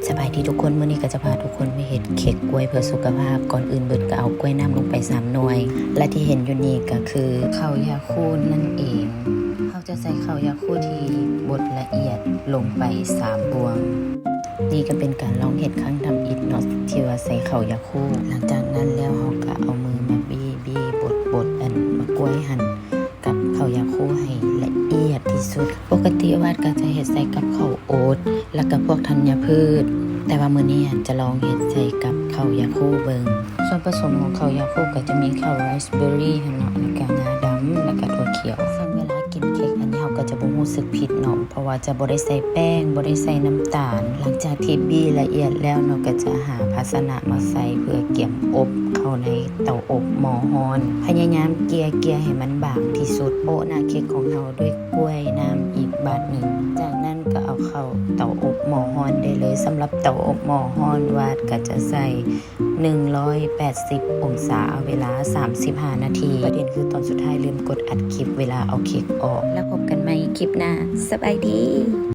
ສະບາຍດີທຸກຄົນ, ມື້ນີ້ກໍຈະພາທຸກຄົນໄປເຮັດເຄັກກ້ວຍເພື່ອສຸຂະພາບ. ກ່ອນອື່ນເບິດກໍເອົາກ້ວຍນ້ຳລົງໄປສາມໜ່ວຍ ແລະທີ່ເຫັນຢູ່ນີ້ກໍຄືເຂົ້າຢາຄູນັ້ນເອງ. ເຮົາຈະໃສ່ເຂົ້າຢາຄູທີ່ບົດລະອຽດລົງໄປສາມບ່ວງ. ນີ້ກໍເປັນການລອງເຮັດຄັ້ງທຳອິດເນາະ ທີ່ວ່າໃສ່ເຂົ້າຢາຄູ. ຫຼັງຈາກນັ້ນແລ້ວເຮົາກໍເອົາມືມາບີ້ໆ ບົດໆ ອັນໝາກກ້ວຍຫັ້ນ ກັບເຂົ້າຢາຄູໃຫ້ລະອຽດທີ່ສຸດ. ປົກກະຕິວາດກໍຈະເຮັດໃສ່ກັບເຂົ້າໂອດ ແລ້ວກໍພວກທັນຍະພືດ, ແຕ່ວ່າມື້ນີ້ຫັ້ນຈະລອງເຮັດໃສ່ກັບເຂົ້າຢາຄູເບິ່ງ. ສ່ວນປະສົມຂອງເຂົ້າຢາຄູກໍຈະມີເຂົ້າໄຣສເບີຣີຫັ້ນເນາະ ແລ້ວກໍງາດຳ ແລ້ວກໍຖົ່ວຂຽວ. ເຊິ່ງເວລາກິນເຄັກອັນນີ້ເຮົາກໍຈະບໍ່ຮູ້ສຶກຜິດເນາະ ເພາະວ່າຈະບໍ່ໄດ້ໃສ່ແປ້ງ ບໍ່ໄດ້ໃສ່ນ້ຳຕານ. ຫຼັງຈາກທີ່ບີ້ລະອຽດແລ້ວເນາະ ກໍຈະຫາພາຊະນະມາໃສ່ເພື່ອກຽມອົບເຂົ້າໃນເຕົາອົບໝໍ້ຮ້ອນ. ພະຍາຍາມເກ່ຍໆ ໃຫ້ມັນບາງທີ່ສຸດ. ໂປະໜ້າເຄັກຂອງເຮົາດ້ວຍກ້ວຍນ້ຳອີກບາດໜຶ່ງ. ຈາກນັ້ນກໍເອົາເຂົ້າເຕົາອົບໝໍ້ຮ້ອນໄດ້ເລີຍ. ສຳລັບເຕົາອົບໝໍ້ຮ້ອນ ວາດກໍຈະໃສ່ໜຶ່ງຮ້ອຍແປດສິບອົງສາ ເວລາສາມສິບຫ້ານາທີ. ປະເດັນຄືຕອນສຸດທ້າຍລືມກົດອັດຄລິບເວລາເອົາເຄັກອອກ. ແລ້ວພົບກັນໃໝ່ຄລິບໜ້າ. ສະບາຍດີ.